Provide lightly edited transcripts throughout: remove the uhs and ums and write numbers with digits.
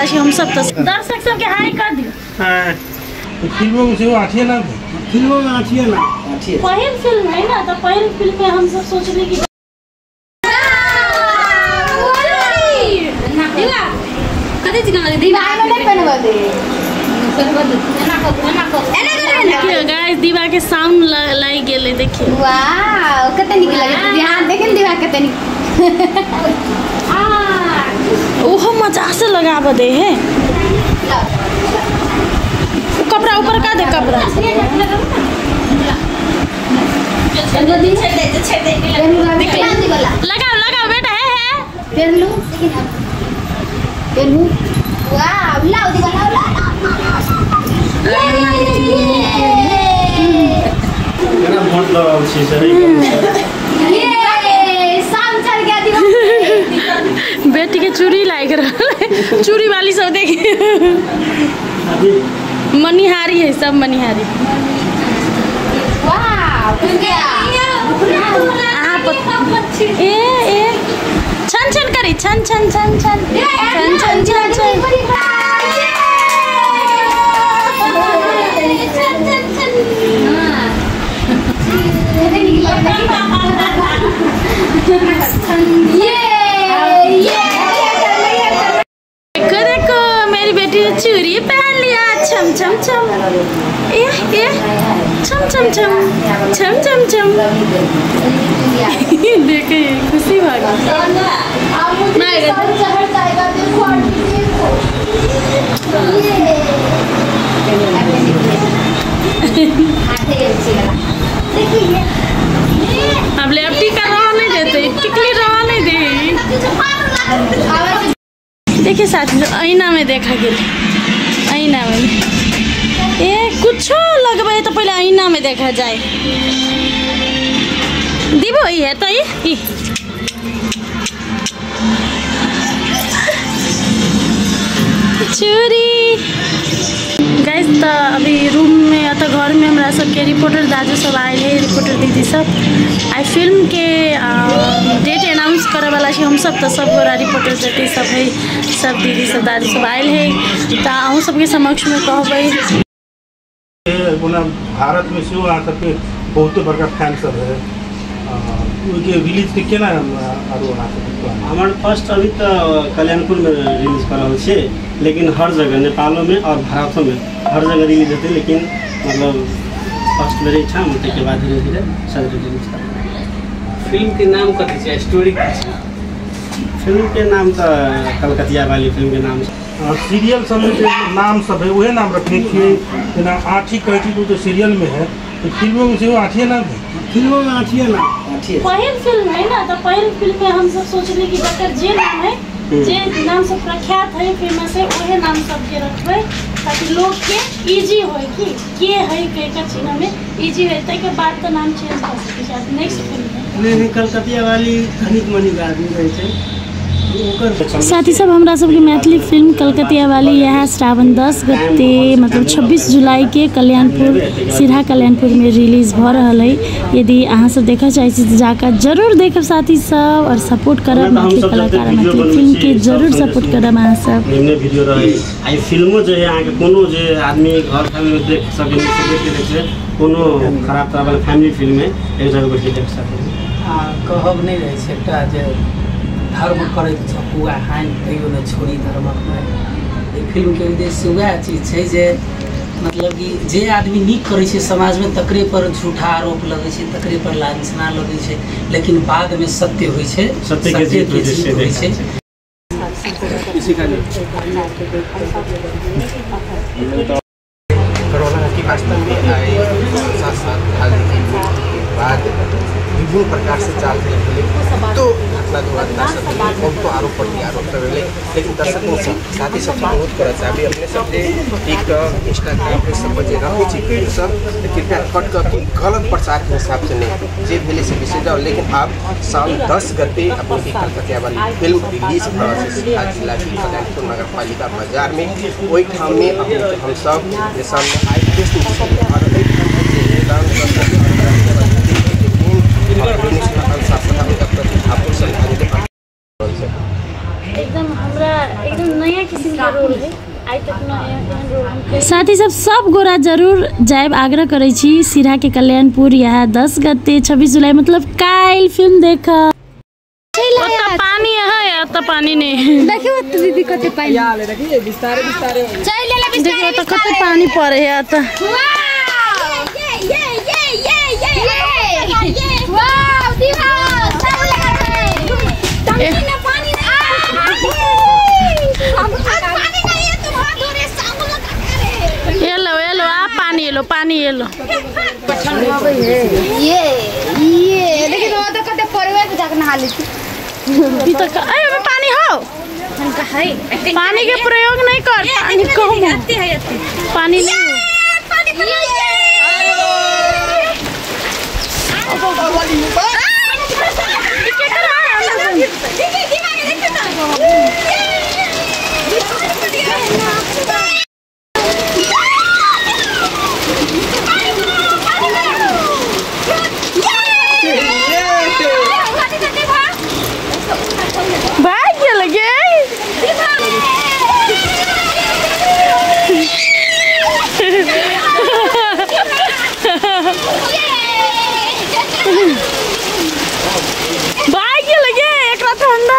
वाला छी हम सब। तो दर्शक सब के हाय कर दियो। हां फिल्मों में सेहो आठिए नाम है, फिल्मों में आठिए नाम। पहिल फिल्म है ना, तो पहिल फिल्म में हम सब सोचले कि देखियो गाइस दीवा के साउंड लाग गेलै। देखियो वाओ कते नीक लगै, ध्यान देखिन दीवा कते नीक। ओहो मजा से लगाब दे है। कपड़ा ऊपर का दे, कपड़ा लगाओ लगाओ बेटा। है पहनलू पहनलू। वाओ लाओ दीवा लाओ लाओ। केना वोट लगाउ छी सही। ये शाम चढ़ गया दीवा। बेटी के चूड़ी लाग रहल है, चूड़ी वाली सब देखी मनिहारी है सब, मनिहारी। वाओ खुल गया। ए ए छन छन करी, छन छन छन छन छन छन छन छन। देखो देखो मेरी बेटी ने चूड़ी पहन लिया। छम छम छम ए ए छम छम छम छम छम छम। देखे खुशी भाग। अब ले अब टीका रह नहीं देते, टिकली रह नहीं दे। देखिए साथी ऐना में देखा गेल, ऐना में ए कुछो लगबे तो पहले ऐना में देखा जाए। दिबो ई है तो ई चूड़ी। गाइस तो अभी रूम में अतः घर में हमरा सबके रिपोर्टर दाजू सब आयल है, रिपोर्टर दीदी सब। आई फिल्म के डेट अनाउंस करे वाला छी हम सब, तो सब गोरा रिपोर्टर जते सब है, सब दीदी सब दाजू सब आयल है। तो अहूँ सबके समक्ष में कहबै ओना भारत में सेहो अहाँ सबके बहुते बड़का फैन सब है, ओहिके रिलीज के केना आरो अहाँ सबके? हमर फर्स्ट अभी तो कल्याणपुर में रिलीज कर रहल छियै, लेकिन हर जगह नेपालो में और भारतो में हर जगह रिलीज हेतै, लेकिन मतलब फर्स्ट मेरे इच्छा ताहिके बाद धीरे धीरे सब रिलीज करबै। फिल्म के नाम कथी छै, स्टोरी की छै? फिल्म के नाम तो कलकतिया वाली फिल्म के नाम छै। सीरियल सब में जे नाम सब है उहे नाम रखने छियै, जेना आठी कहै छी तो सीरियल में है, तो फिल्मों में सेहो आठिए नाम है। फिल्मों में आठिए नाम। पहिल फिल्म है ना, तो पहिल फिल्म में हम सब सोचले कि जकर जे नाम है, जे नाम सब प्रख्यात है, फेमस है, वही नाम सबके रखबै ताकि लोग के इजी होय कि के है के चिन्ह में इजी होय, ताहिके बाद तो नाम चेंज भऽ सकै छै नेक्स्ट फिल्म में। नहीं, कलकतिया वाली धनिक मनिक आदमी रहै छै। साथी सब हमरा सबके मैथिली फिल्म कलकतिया वाली यह श्रावण 10 गते मतलब 26 जुलाई के कल्याणपुर सिरहा कल्याणपुर में रिलीज भ रहल है। यदि अहाँ सब देखऽ चाहै छी तऽ जाकर जरूर देखब साथी सब, और सपोर्ट करब मैथिली कलाकार मैथिली फिल्म के जरूर सपोर्ट करब अहाँ सब। निम्न वीडियो रहे आई फिल्मो जे है अहाँके कोनो जे आदमी घर फैमिली देख सकै छै, कोनो खराब तरह वाला फैमिली फिल्म है एक जगह बैठ के देख सकै। कहब नहि रहै छै एकटा जे धर्म करैत चपुआ हानि तैयो नहि छोड़ी धर्मक नहि। एहि फिल्मके उद्देश्य वएह चीज छै जे मतलब कि जे आदमी नीक करै छै समाजमे तकरे पर झूठा आरोप लगै छै, तकरे पर लांछना लगै छै, लेकिन बादमे सत्य होइ छै, सत्यके जीत होइ छै। कोरोना की वास्तव में आए साथ साथ के बाद विभिन्न प्रकार से चाल भेलै तो घटना दुर्घटना सब बहुतो आरोप प्रत्यारोप सब भेलै, लेकिन दर्शक साथी सबसे अनुरोध करऽ चाहबै अपने सब जे टिकटॉक इंस्टाग्राम पर सब जे रखै छी फिल्म सब कृपया कट कऽ कि गलत प्रचारके हिसाबसँ नहि जे भेलै से बिसरि जाउ। लेकिन आब साउन 10 गते अपने के कलकतिया वाली फिल्म रिलीज भऽ रहल छै सिरहा जिलाके कल्याणपुर नगरपालिका बाजारमे। ओहिठाममे अपने हमसब जे सामने आइ और एहिठाम एकदम हमरा एकदम नया किस्म के रोल है आइ तक न एहन रोल हम। साथी सब सब गोरा जरूर जायब आग्रह करै छी सिरहा के कल्याणपुर यहाँ 10 गते 26 जुलाई मतलब काल्हि फिल्म देख। पानी है तो पानी नहीं देखियो तो दीदी कते पानी यार देखिए बिस्तारे बिस्तारे चल ले ले बिस्तारे देखियो तो कते पानी पड़े है तो। वाओ ये ये ये ये ये ये वाओ दीवा सब लगा है टंकी में पानी नहीं हम पानी नहीं है तुम हाथ धो रे सब लगा रे ये लो आ पानी ये लो पानी ये लो ये ये देखिए तो तो कते परवे पे जाके नहा लेती ई तो ए में पानी हो पानी के प्रयोग नहीं कर पानी कम है पानी नहीं पानी ठंडा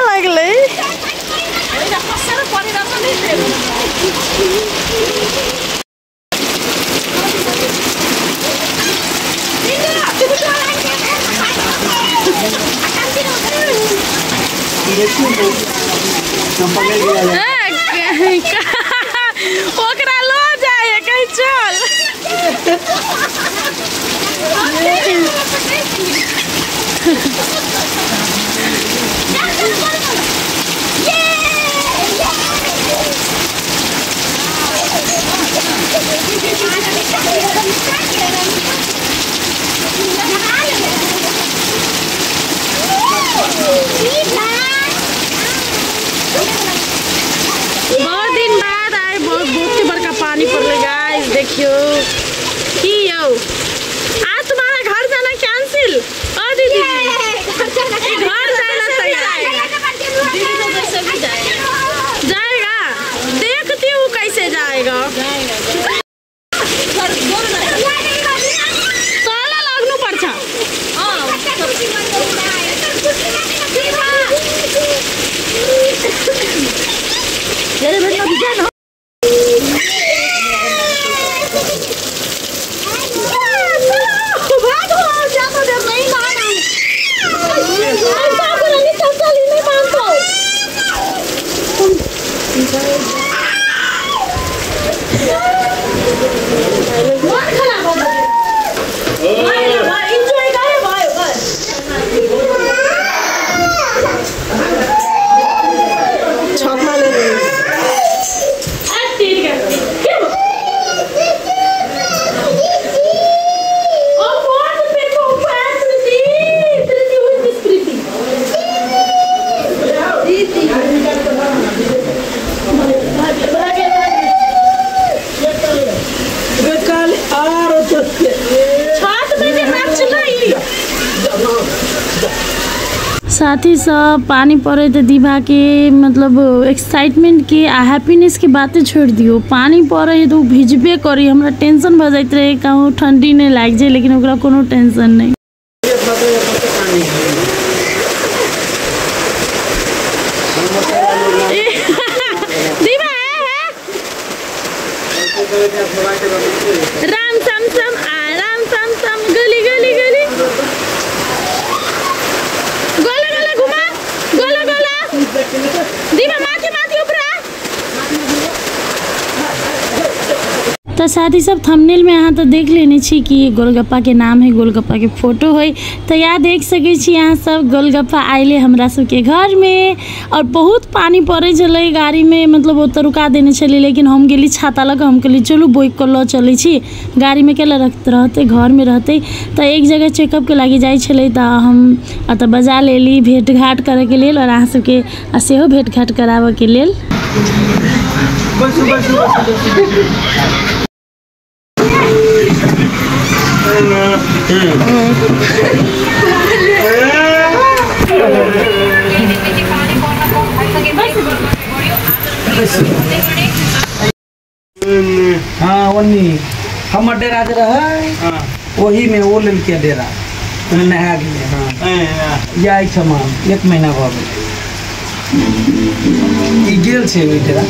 लगलै ओकरा लो जाए कहीं चल। बहुत दिन बाद आए बहुत बहुत बड़का पानी पड़ले गाइस देखियो की यो आज तुम्हारा घर जाना कैंसिल। और दीदी घर जाना तैयार जाएगा देखती हूँ कैसे जाएगा। ताला लाग्नु पर्छ। साथी सब पानी पड़े तो दीभा के मतलब एक्साइटमेंट के आ हैप्पीनेस के बातें छोड़ दियो। पानी पड़े तो भिजबे करी हमरा टेंशन भ जाइत रहे कहूँ ठंडी नहीं लाग जाए लेकिन ओकरा कोनो टेंशन नहीं। दीभा है राम सम सम आराम सम सम गली गली गली गोला गोला घुमा गोला गोला दीवा माथि माथि ऊपर। तो साथी सब थंबनेल में अहाँ तो देख लेने छी कि गोलगप्पा के नाम है गोलगप्पा के फोटो है तो यहाँ देख सकै छी अहाँ सब गोलगप्पा आइले हमरा सबके घर में। और बहुत पानी पड़े छलै गाड़ी में मतलब ओतऽ रुका देने छलै लेकिन हम गेली छाता लऽ कऽ हम कहली चलू बोइक कऽ लऽ चलै छी गाड़ी में केला रहतै घर में रहतै। तो एक जगह चेकअप के लागि जाइ छलै तऽ हम एतऽ बजा लेली भेट घाट करैके लेल और अहाँ सबके सेहो भेट घाट कराबऽके लेल। हाँ ओन्नी हमर डेरा जे रहै ओही में ओ लेलकै डेरा नहा गेलै। हाँ या एहिठमा 1 महीना भऽ गेलै ई गेल छै ओहि डेरा।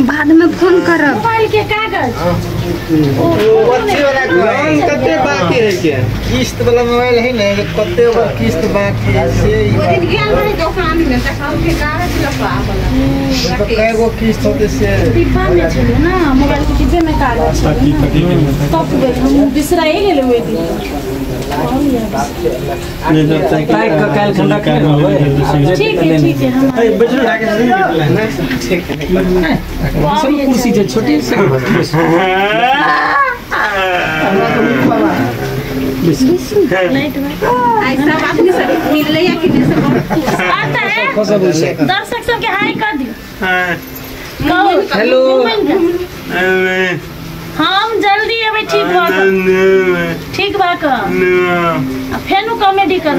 बाद में फोन करब। मोबाइल के कागज लोन कते बाकी है के किस्त वाला मोबाइल है ने कते ओकर किस्त बाकी है से ओइ दिन गेल रही दुकान में त कहल के कागज लपा वाला तो कएगो किस्त होते से डिब्बा में छले ना मोबाइल के डिब्बे में कागज छले तब गेल हम बिसराए गेल ओइ दिन। ठीक है ठीक है हम कुर्सी छोटी दर्शक सबके हाई कर दियो। हेलो हम जल्दी अबे ठीक बा ठीक बा क फेनु कॉमेडी कर।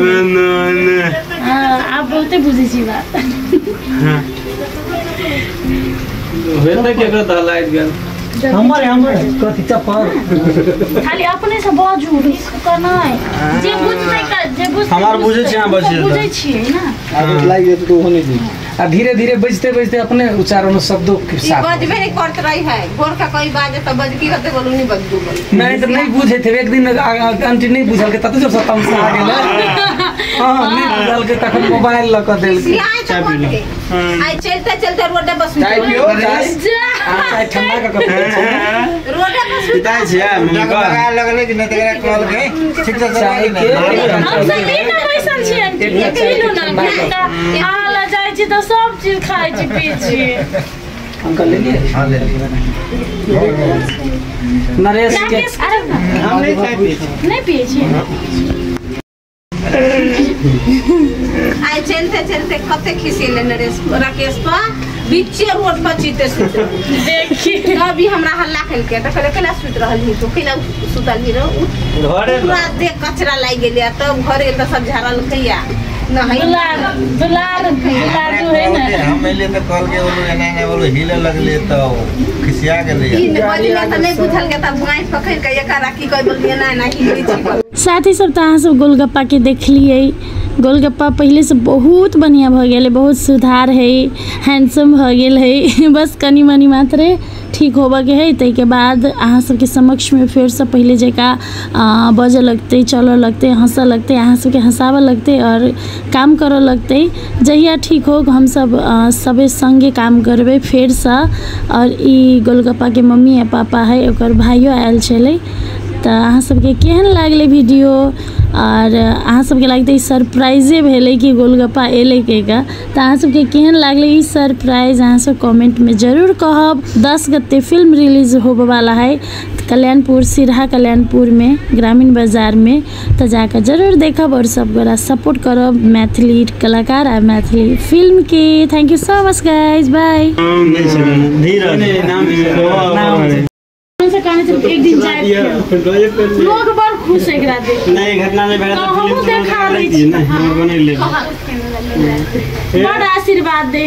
हां आप बहुते बुझै छी बात। भेल त केकरो दहलाइत गेल हमर हमर कथि चप्पल खाली अपने से बाजू इसको नहीं जे बुझतै जे बुझतै हमार बुझै छी हां बजै बुझै छियै ना आदत लागि जेतै त ओहो नै जी आ धीरे धीरे बजते बजते अपने उच्चारण शब्दों के साथ बजबे नहीं करत रही है गोर का कोई बाजे त बज की करते बोलू नहीं बजू नहीं त नहीं बुझे थे एक दिन आंटी नहीं बुझल के तत जब से तमसा आ गेल। हां नहीं बुझल के तखन मोबाइल ल क देल के आई चलते चलते रोड बस चाय पियो चाय ठंडा क क रोड बस पिताई छी मम्मी का लगा लगले कि नहीं तकरा कॉल के ठीक से चाय के हम सब दिन बैसल छी आंटी पीलू ना आ ल जाय छी त सब चीज खाय छी पी छी। अंकल ले लिए? हां ले लिए। नरेश के हम नहीं चाय पी नहीं पिए छी। आई चलते चलते कते खिसेले नरेश राकेश पर बीचे रोड पर चीते सुत देखी तभी हमरा हल्ला खेलके त कहले केना सुत रहल ही तो केना सुतल ही रहो घरे पूरा देह कचरा लागि गेलै तब घरे त सब झाड़ल कहिया नहीं दुलार दुलार दुलार है ना। हम एले त कहल के बोलू एना एना बोलू हिले लगले त खिसिया गेलै ई बजले त नहीं बुझल के तब गाय पकड़ के एकरा की कह बोलिए ना ना हिलै छी। साथी सब त अहाँ सब गोलगप्पा के देखलियै। गोलगप्पा पहले से बहुत बढ़िया भ गेलै, बहुत सुधार है, हैंडसम भ गेल है। बस कनी मनी मात्रे ठीक होबऽ के है। ताहिके बाद अहाँ सबके समक्षमे फेरसँ पहिले जकाँ बजऽ लगतै, चलऽ लगतै, हँसऽ लगतै, अहाँ सबके हँसाबऽ लगतै आओर काम करऽ लगतै। जहिया ठीक हो हमसब सबे सङ्गे काम करबै फेरसँ। आओर ई गोलगप्पाके मम्मी आ पापा है, ओकर भाइयो आयल छलै। तऽ अहाँ सबके केहन लागलै वीडियो? आओर अहाँ सबके लगतै सरप्राइजे भेलै कि गोलगप्पा एलै कहिके। तऽ अहाँ सबके केहन लागलै ई सरप्राइज अहाँ सब कमेंटमे जरूर कहब। 10 गते फिल्म रिलीज होबऽवाला है कल्याणपुर, सिरहा कल्याणपुरमे, ग्रामीण बाजारमे। तऽ जाकऽ जरूर देखब आओर सब गोरा सपोर्ट करब मैथिली कलाकार आ Maithili फिल्मके। Thank you so much guys, bye. एक दिन जाए लोग बड़ खुश एकरा देख। नहीं घटना नहीं भेल हमहूँ देखा दै छी, बड़ आशीर्वाद दे।